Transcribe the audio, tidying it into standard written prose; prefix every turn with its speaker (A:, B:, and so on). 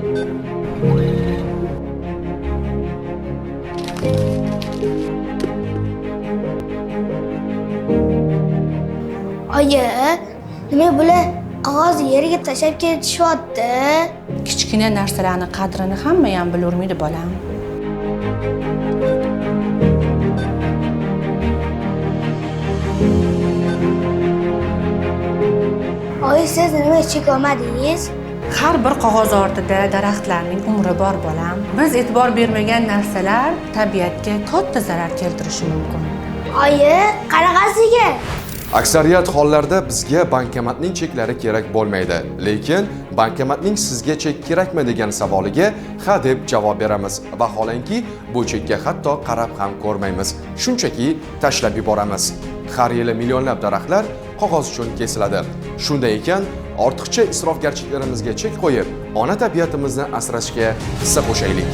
A: Oyi, nima bular qog'ozni yerga tashlab ketishyapti?
B: Kichkina narsalarni qadrini hamma ham bilurmaydi, bolam.
A: Oyi, siz nima chekolmadingiz?
B: Har bir qog'oz ortida daraxtlarning umri bor, bolam. Biz e'tibor bermagan narsalar tabiatga katta zarar keltirishi mumkin.
A: Oyi, qanaqasiga?
C: Aksariyat hollarda bizga bankomatning cheklari kerak bo'lmaydi. Lekin bankomatning sizga chek kerakmi degan savoliga ha deb javob beramiz. Vaholanki, bu chekka hatto qarab ham ko'rmaymiz. Shunchaki tashlab yuboramiz. Har yili millionlab daraxtlar qog'oz uchun kesiladi. Shunday ekan, ortiqcha isrofgarchiliklarimizga chek qo'yib, ona tabiatimizni asrashga hissa qo'shaylik.